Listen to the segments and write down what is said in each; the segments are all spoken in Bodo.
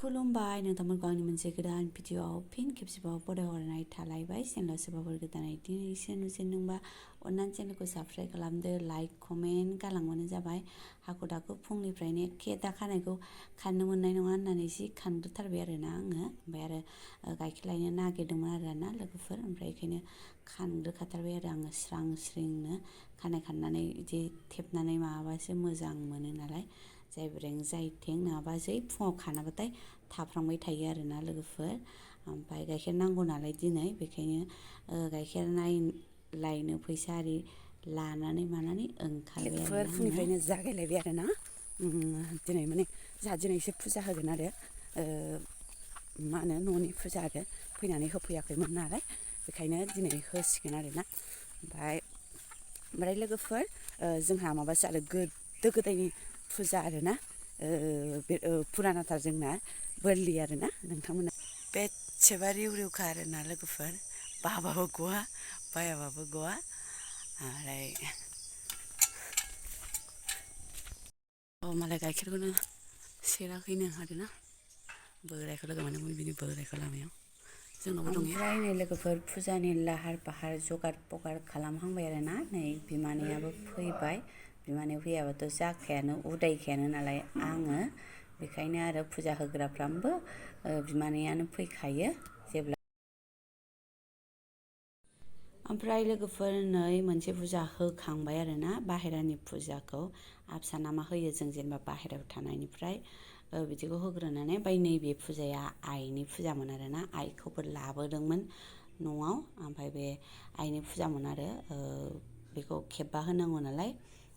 खुलुमबाय नोंथांमोनखौ आंनि मोनसे गोदान भिडिअआव फिन खेबसेबाव बरायहरनाय थालायबाय चेनेलाव सोरबाफोर गोदानै दिनैसो नुजेनदोंबा अन्नानै चेनेलखौ साबस्क्राइब खालामदो लाइक कमेन्ट गालांबानो जाबाय हाखु दाखु फुंनिफ्रायनो केटा खानायखौ खाननो मोननाय नङा होननानै एसे खानग्रोथारबाय आरोना आङो ओमफ्राय आरो गाइखेर लायनो नागिरदोंमोन आरोना लोगोफोर ओमफ्राय बेखायनो खानग्रोखाथारबाय आरो आङो स्रां स्रिंनो खानाय खाननानै बिदि थेबनानै माबाबासो मोजां मोनो नालाय जायब्रें जायथें नङाबा जै फुङाव खानाबाथाय थाफ्रांबाय थायो आरोना लोगोफोर ओमफ्राय गाइखेर नांगौ नालाय दिनै बेखायनो गाइखेर लायनो फैसा आरि लानानै मानानै ओंखारबाय आरोना फुंनिफ्रायनो जागायलायबाय आरोना दिनै माने जोंहा दिनै एसे फुजा होगोन आरो मा होनो न'नि फुजा आरो फैनानै होफैयाखैमोन नालाय बेखायनो दिनै होसिगोन आरोना ओमफ्राय लोगोफोर जोंहा माबासो आरो गोदो गोदायनि फुजा आरोना फुरानाथार जोंना बोरलि आरोना नोंथांमोना बेसेबा रिउ रिउखा आरोना लोगोफोर बाबाबो गवा बायाबाबो गवा ओमफ्राय मालाय गाइखेरखौनो सेराखैनो आरोना बोरायखौ लोगो मोनदोंमोन बिनि बोरायखौ लामायाव जोंनावबो दं ओमफ्राय नै लोगोफोर फुजानि लाहार फाहार जगार पगार खालामहांबाय आरोना नै बिमानैयाबो फैबाय बिमानै फैयाबाथ' जाखायानो उदायखायानो नालाय आङो बेखायनो आरो फुजा होग्राफ्राबो बिमानैयानो फैखायो जेब्ला ओमफ्राय लोगोफोर नै मोनसे फुजा होखांबाय आरोना बाहेरानि फुजाखौ आबसा नामा होयो जों जेनेबा बाहेरायाव थानायनिफ्राय बिदिखौ होग्रोनानै ओमफ्राय नैबे फुजाया आइनि फुजामोन आरोना आइखौबो लाबोदोंमोन न'आव ओमफ्राय बे आइनि फुजामोन आरो बेखौ खेबबा होनांगौ नालाय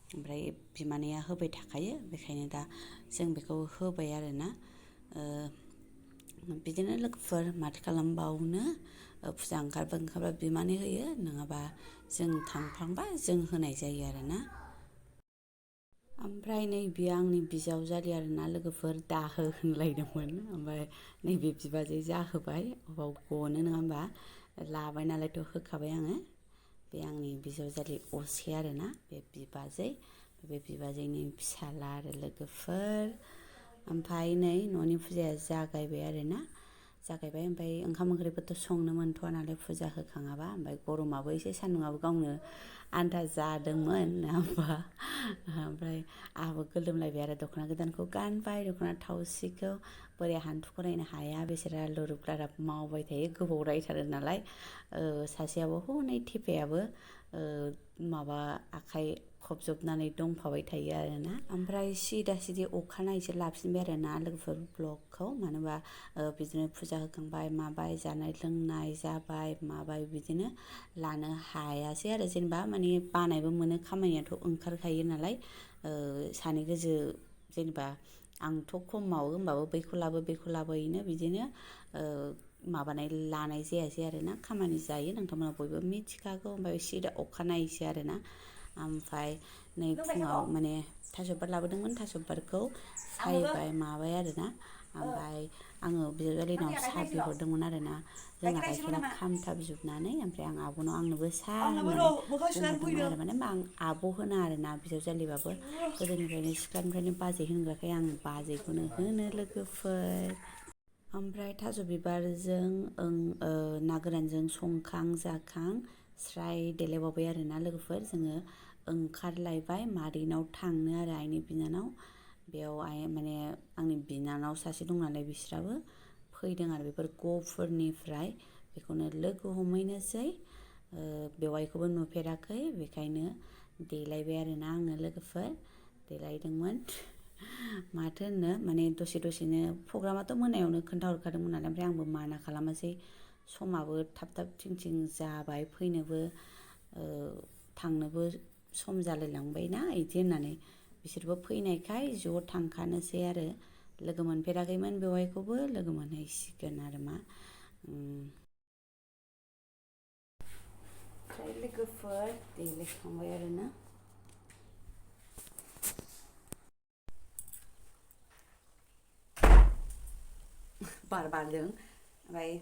ओमफ्राय बिमानैया होबाय थाखायो बेखायनो दा जों बेखौ होबाय आरोना बिदिनो लोगोफोर माथो खालामबावनो फुजा ओंखारबा बिमानै होयो नङाबा जों थांफ्लांबा जों होनाय जायो आरोना ओमफ्राय नैबे आंनि बिजावजालि आरोना लोगोफोर दाहो होनलायदोंमोन ओमफ्राय नैबे बिबाजै जाहोबाय अबाव गनो नङा होमबा लाबाय नालायथ' होखाबाय आङो बे आंनि बिजावजालि असे आरोना बे बिबाजैनि फिसाला आरो लोगोफोर ओमफ्राय नै न'नि फुजाया जागायबाय आरोना जागायबाय ओमफ्राय ओंखाम ओंख्रिबोथ' संनो मोनथ'वा नालाय फुजा होखाङाबा ओमफ्राय गरमाबो एसे सान्दुंआबो गावनो आन्था जादोंमोन नङा होमबा ओमफ्राय आंहाबो गोलोमलायबाय आरो दख'ना गोदानखौ गानबाय दख'ना थावसिखौ बोरै हान्थु खरायनो हाया बिसोरो लुरुब लाराब मावबाय थायो गोबाव रायथारो नालाय सासेयाबो हनै थेफायाबो माबा आखाइ खबजबनानै दंफाबाय थायो आरोना ओमफ्राय सिदा सिदि अखानायैसो लाफिनबाय आरोना लोगोफोर ब्लगखौ मानो होनबा बिदिनो फुजा होखांबाय माबाय जानाय लोंनाय जाबाय माबाय बिदिनो लानो हायासै आरो जेनेबा माने बानायबो मोनो खामानियाथ' ओंखारखायो नालाय सानै गोजो जेनेबा आंथ' खम मावो होमबाबो बैखौ लाबोयैनो बिदिनो माबानाय लानाय जायासै आरोना खामानि जायो नोंथांमोना बयबो मिथिखागौ ओमफ्राय सिदा अखानायैसो आरोना ओमफ्राय नै फुङाव माने थास' बिबार लाबोदोंमोन थास' बिबारखौ सायबाय माबाय आरोना ओमफ्राय आङो बिजावजालिनाव साहा बिहरदोंमोन आरोना जोंना गाइखेरा खामथाबजोबनानै ओमफ्राय आं आब'नाव आंनोबो साहा होननानै बुंहरदोंमोन आरो माने आं आब' होना आरोना बिजावजालिबाबो गोदोनिफ्रायनो सिख्लानिफ्रायनो बाजै होनग्राखाय आं बाजैखौनो होनो लोगोफोर ओमफ्राय थास' बिबारजों ना गोरानजों संखां जाखां स्राय देलायबावबाय आरोना लोगोफोर जोङो ओंखारलायबाय मादैनाव थांनो आरो आइनि बिनानाव बेयाव माने आंनि बिनानाव सासे दं नालाय बिस्राबो फैदों आरो बेफोर गफोरनिफ्राय बेखौनो लोगो हमहैनोसै बेवाइखौबो नुफेराखै बेखायनो देलायबाय आरोना आङो लोगोफोर देलायदोंमोन माथो होननो माने दसेनो प्रग्रामाथ' मोनायावनो खोन्थाहरखादोंमोन नालाय ओमफ्राय आंबो माना खालामासै समाबो थाब थिं जाबाय फैनोबो थांनोबो सम जालायलांबाय ना इदि होननानै बिसोरबो फैनायखाय ज' थांखानोसै आरो लोगो मोनफेराखैमोन बेवाइखौबो लोगो मोनहैसिगोन आरो मा ओमफ्राय लोगोफोर देलायखांबाय आरोना बार बारदों ओमफ्राय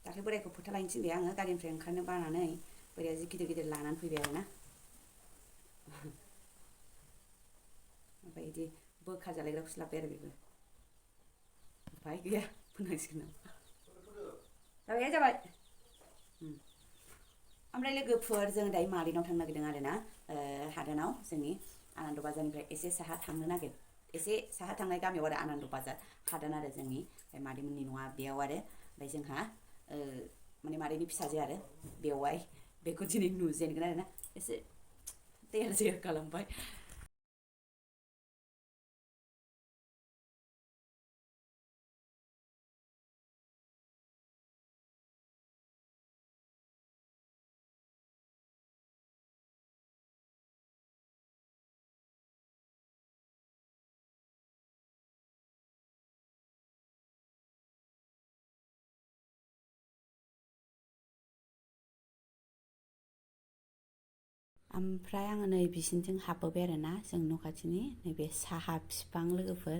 दाख्लै बोरायखौ फोथा लायनो थिनबाय आङो गारिनिफ्राय ओंखारनो बानानै बोराया जि गिदिर लानानै फैबाय आरोना ओमफ्राय बिदि बोखा जालायग्राखौसो लाबोबाय आरो बेबो ओमफ्राय गैया फोनांसिगोन जाबाय जाबाय ओमफ्राय लोगोफोर जों दायो मादैनाव थांनो नागिरदों आरो ना हादानाव जोंनि आनन्द बाजारनिफ्राय एसे साहा एसे साहा थांनाय गामियाव आरो आनन्द बाजार हादान आरो जोंनि मादैमोननि न'आ बेयाव आरो ओमफ्राय जोंहा माने मादैनि फिसाजो आरो बेवाय बेखौ दिनै नुजेनगोन आरो ना एसे दैया जेया खालामबाय ओमफ्राय आङो नै बिसिनिथिं हाबबोबाय आरो ना जोंनि न' खाथिनि नैबे साहा बिफां लोगोफोर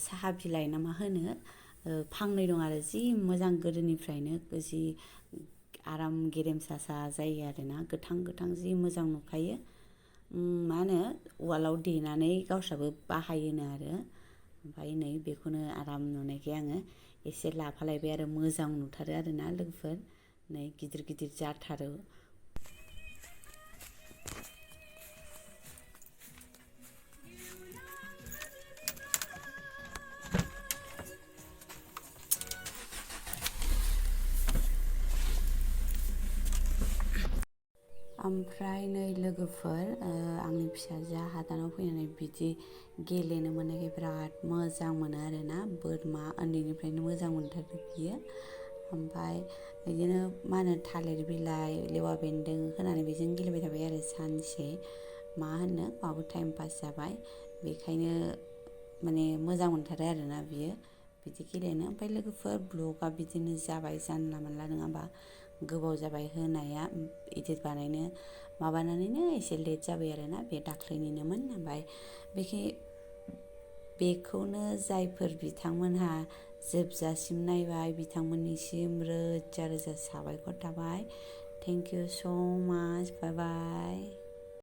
साहा बिलाइ ना मा होनो फांनै दं आरो जि मोजां गोदोनिफ्रायनो जि आराम गेरेमसा जायो आरो ना गोथां गोथां जि मोजां नुखायो मा होनो उवालाव देनानै गावस्राबो बाहायोनो आरो ओमफ्राय नै बेखौनो आराम नुनायखाय आङो एसे लाफालायबाय आरो मोजां नुथारो आरो ना लोगोफोर नै गिदिर गिदिर जाथारो ओमफ्राय नै लोगोफोर आंनि फिसाजोआ हादानाव फैनानै बिदि गेलेनो मोननायखाय बिराद मोजां मोनो आरो ना बोरमा उन्दैनिफ्रायनो मोजां मोनथारो बियो ओमफ्राय बिदिनो मा होनो थालिर बिलाइ लेवा बेन्दों होनानै बेजों गेलेबाय थाबाय आरो सानसे मा होनो बाबो टाइम पास जाबाय बेखायनो माने मोजां मोनथारो आरोना बियो बिदि गेलेनो ओमफ्राय लोगोफोर ब्लगा बिदिनो जाबाय जानला मोनला नङा होमबा गोबाव जाबाय होनाया इदिट बानायनो माबानानैनो एसे लेट जाबाय आरो ना बे दाख्लैनिनोमोन ओमफ्राय बेखौनो जायफोर बिथांमोनहा जोबजासिम नायबाय बिथांमोननिसिम रोजा रोजा साबायखर थाबाय थेंक इउ स' माच बाय बाय